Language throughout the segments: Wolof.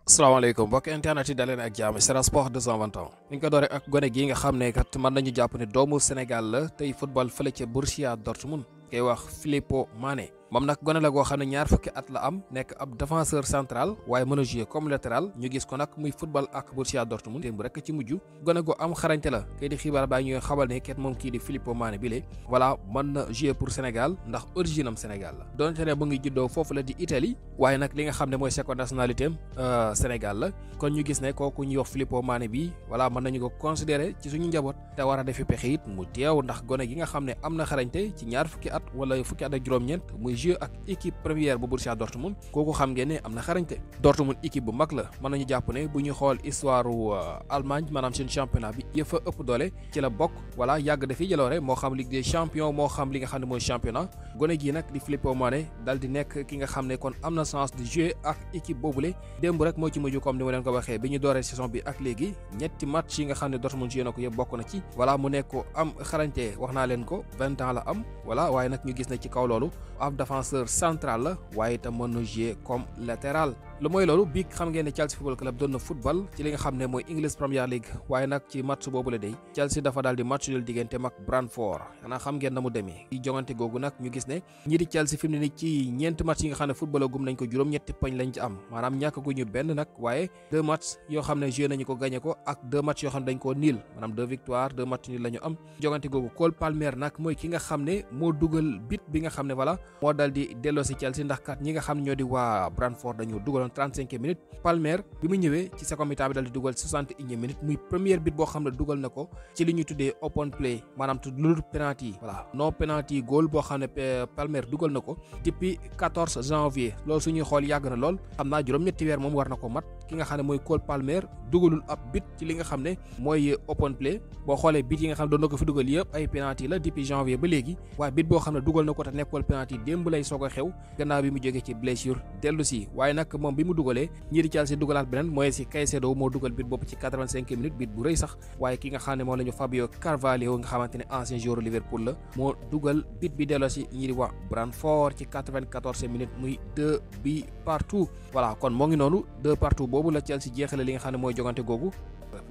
asalaamaaleykum mbokk internet yi daleen ak jaam Sen Sport 221 ni ñu ko dooree ak gone gi nga xam ne kat mën nañu jàpp ne doomu Sénégal la tey football fële ca Borussia Dortmund koy wax Filippo Mané moom nag gone la goo xam ne ñaar fukki at la am nekk ab défenseur central waaye mën a jouer comme latéral ñu gis ko nag muy football ak Borussia Dortmund démb rek ci mujj gone gu am xarañte la kay di xibaar baa ñuy xabal ne ket moom kii di Filippo Mané bile voilà mën na jouer pour Sénégal ndax origine am Sénégal la donte ne mu ngi juddoo foofu la di Italie waaye nag li nga xam ne mooy seconde nationalité am Sénégal la kon ñu gis ne kooku ñuy wax Filippo Mané bi voilà mën nañu ko considérer ci suñu njaboot te war a defi pexe it mu teew ndax gone gi nga xam ne am na xarañte ci ñaar fukki at wala fukki at ak juróom-ñeent muy jeu ak équipe première bu Borussia Dortmund kooku xam ngeen ne am na xarañte Dortmund équipe bu mag la mën nañu jàpp ne bu ñu xool histoire Allemagne maanaam seen championnat bi yëfa ëpp doole ci la bokk voilà yàgg dafiy jëloore moo xam Ligue des champions moo xam li nga xam ne mooy championnat gone gi nag di Filippo Mané dal di nekk ki nga xam ne kon am na chance de jouer ak équipe boobule démb rek moo ci mujj comme ni ma leen ko waxee bi ñu dooree saison bi ak léegi ñetti match yi nga xam ne Dortmund joué na ko yëpp bokk na ci voilà mu nekk ko am xarañte wax naa leen ko 20 ans la am voilà waaye nag ñu gis ne ci kaw loolu ab défenseur central la waaye itam mën na jouer comme latéral lu mooy loolu bii xam ngeen ne Chelsea Football Club doon na football ci li nga xam ne mooy English Premier League waaye nag ci match boobu la day Chelsea dafa daal di match nul digganteem ak Brentford xanaa xam ngeen na mu demee ci jongante googu nag ñu gis ne ñi di Chelsea fi mu ne ni ci ñeenti match yi nga xam ne football gum nañ ko juróom-ñetti poñ lañ ci am maanaam ñàkk gu ñu benn nag waaye 2 match yoo xam ne joué nañu ko gagné ko ak 2 match yoo xam ne dañ koo niil maanaam 2 victoires 2 match nul la ñu am jongante googu Cole Palmer nag mooy ki nga xam ne moo dugal bit bi nga xam ne voilà moo dal di delloo si Chelsea ndax kat ñi nga xam ne ñoo di waa Brentford dañu dugaloon 35e minute Palmer bi mu ñëwee ci second mi-temps bi dal di dugal 61e minute muy première bit boo xam ne dugal na ko ci li ñu tuddee open play maanaam tudd lu penalty yi voilà non penalty goal boo xam ne Palmer dugal na ko depuis 14 janvier loolu suñuy xool yàgg na lool xam naa juróom-ñetti weer moom war na ko mat ki nga xam ne mooy Cole Palmer dugalul ab bit ci li nga xam ne mooy open play boo xoolee bit yi nga xam ne doon na ko fi dugal yëpp ay penalty la depuis janvier ba léegi waaye bit boo xam ne dugal na ko te nekkul penalty démb lay soog a xew gannaaw bi mu jógee ci blessure dellu si waaye nag moom bi mu dugalee ñii di Chelsea dugalaat beneen mooy si Caicedo moo dugal bit bopp ci 85e minute bit bu rëy sax waaye ki nga xam ne moom la ñu Fabio Carvalho nga xamante ne ancien joueur Liverpool la moo dugal bit bi delloo si ñii di waa Brentford ci 94e minute muy 2 bi partout voilà kon moo ngi noonu 2 partout boobu la Chelsea jeexale li nga xam ne mooy jogante googu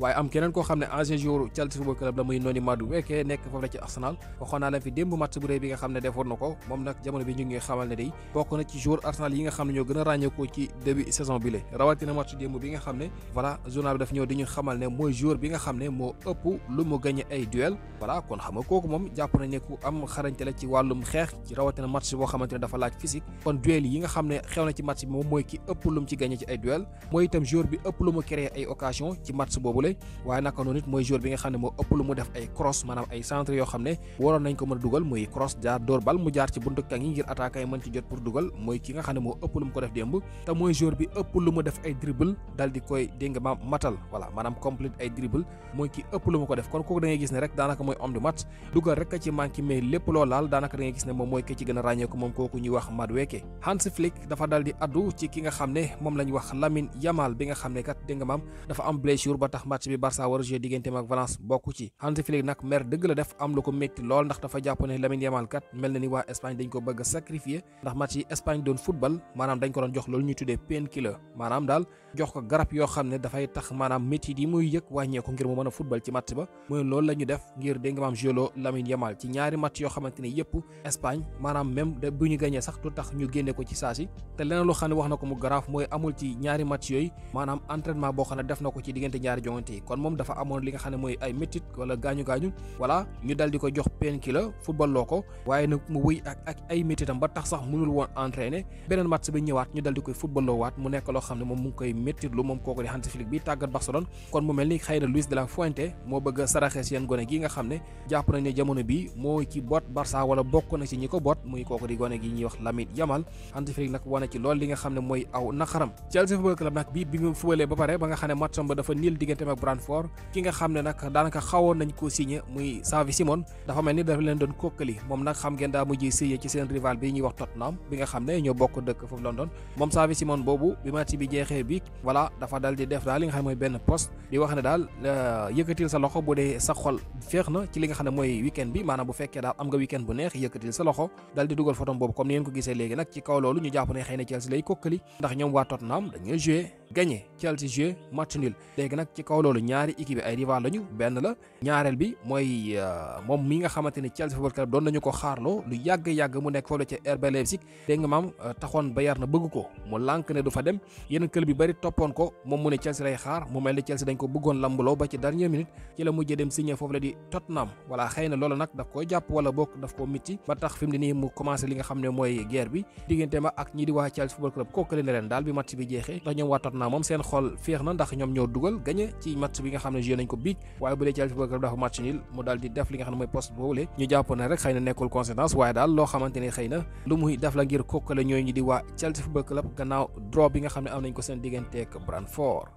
waaye am keneen koo xam ne ancien joueur Chelsea Football Club la muy Noni Madueke nekk foofu la ci Arsenal waxoon naa leen fi démb match bu rëy bi nga xam ne defoon na ko moom nag jamono bi ñu ngi xamal ne day bokk na ci joueur Arsenal yi nga xam ne ñoo gën a ràññeekoo ci début saison bi la rawatina match démb bi nga xam ne voilà journal bi daf ñëw di ñu xamal ne mooy joueur bi nga xam ne moo ëpp lu mu gagné ay duel voilà kon xam nga kooku moom jàpp nañ ne ku am xarañte la ci wàllum xeex ci rawatina match boo xamante ne dafa laaj physique kon duel yi nga xam ne xew na ci match bi moom mooy ki ëpp lu mu ci gagné ci ay duel mooy itam joueur bi ëpp lu mu créé ay occasion ci match boobu la waaye naka noonu it mooy joueur bi nga xam ne moo ëpp lu mu def ay cross maanaam ay centre yoo xam ne waroon nañ ko mën a dugal muy cross jaar dóor bal mu jaar ci buntu kang yi ngir attaquant yi mën ci jot pour dugal mooy ki nga xam ne moo ëpp lu mu ko def démb te mooy joueur bi ëpp lu mu def ay dribble dal di koy dégg nga matal voilà maanaam complete ay dribble mooy ki ëpp lu mu ko def kon kooku da ngay gis ne rek daanaka mooy homme du match dugal rek a ci manqué mais lépp loo laal daanaka da ngay gis ne moom mooy ki ci gën a ràññeeku moom kooku ñuy wax Madueke Hansi dafa dal di addu ci ki nga xam ne moom lañ wax Lamine Yamal bi nga xam ne kat dégg nga maam dafa am blessure ba tax match bi Barça war a jouer digganteem ak Valence bokku ci Hansi Flick nag mer dëgg la def am lu ko métti lool ndax dafa jàpp ne Lamine Yamal kat mel na ni waa Espaañ dañ ko bëgg a sacrifier ndax match yi Espaañ doon football maanaam dañ ko doon jox loolu ñuy tuddee painkiller maanaam daal jox ko garab yoo xam ne dafay tax maanaam métti yi muy yëg wàññeeku ngir mu mën a football ci match ba mooy loolu la ñu def ngir dégg nga maam jolo Lamine Yamal ci ñaari match yoo xamante ne yëpp Espaañ maanaam même bu ñu gañee sax du tax ñu génne ko ci saasi te leneen loo xam ne wax na ko mu garaaf mooy amul ci ñaari match yooyu maanaam entraînement boo xam ne def na ko ci diggante ñaari jongante yi kon moom dafa amoon li nga xam ne mooy ay métit wala gaañu-gaañu voilà ñu dal di ko jox painkiller football loo ko waaye nag mu wëy ak ay métitam ba tax sax mënul woon entraîner beneen match bi ñëwaat ñu dal di koy football loo waat mu nekk loo xam ne moom mu ngi koy méttitlu moom kooku di Hansi Flick bi tàggat Barcelone kon mu mel ni xëy na Luis de la Fuente moo bëgg a saraxe seen gone gi nga xam ne jàpp nañ ne jamono bi moo ci boot Barça wala bokk na ci ñi ko boot muy kooku di gone gi ñuy wax Lamine Yamal Hansi Flick nag wane ci loolu li nga xam ne mooy aw naqaram Chelsea Football Club nag bi mu fubalee ba pare ba nga xam ne matcham ba dafa niil digganteem ak Brentford ki nga xam ne nag daanaka xawoon nañ ko signé muy Xavi Simons dafa mel ni dafa leen doon kokkali moom nag xam ngeen daa mujjee signé ci seen rival bi ñuy wax Tottenham bi nga xam ne ñoo bokk dëkk foofu London moom Xavi Simons boobu bi match bi jeexee bi voilà dafa dal di def daal li nga xam ne mooy benn post di wax ne daal yëkkatil sa loxo bu dee sa xol féex na ci li nga xam ne mooy weekend bi maanaam bu fekkee daal am nga weekend bu neex yëkkatil sa loxo dal di dugal photom boobu comme ni ngeen ko gisee léegi nag ci kaw loolu ñu jàpp ne xëy na Chelsea lay kokkali ndax ñoom waa Tottenham dañuy jouer gagné Chelsea joué match nul. léegi nag ci kaw loolu ñaari équipe ay rival lañu benn la ñaareel bi mooy moom mi nga xamante ni Chelsea Football Club doon nañu ko xaarloo lu yàgg mu nekk foofu la ca RB Leipzig dégg nga maam taxoon Bayern na bëgg ko mu lànk ne du fa dem yeneen club yu bari toppoon ko moom mu ne Chelsea lay xaar mu mel ni Chelsea dañ ko bëggoon lambuloo ba ci dernière minute ci la mujjee dem signé foofu la di Tottenham voilà xëy na loolu nag daf koy jàpp wala bokk daf koo mitti ba tax fi mu ne nii mu commencé li nga xam ne mooy guerre bi diggante ma ak ñi di waa Chelsea Football Club kookale ne leen daal bi match bi jeexee ndax ñoom waa Tottenham moom seen xol féex na ndax ñoom ñoo dugal gagné ci match bi nga xam ne joué nañ ko biig waaye bu dee Chelsea Football Club dafa match nul mu daal di def li nga xam ne mooy poste boobule ñu jàpp ne rek xëy na nekkul conséquence waaye daal loo xamante ne xëy na lu muy def la ngir kookale ñooy ñi di waa Chelsea Football Club gannaaw draw bi nga xam ne am nañ ko seen digganteeg Brentford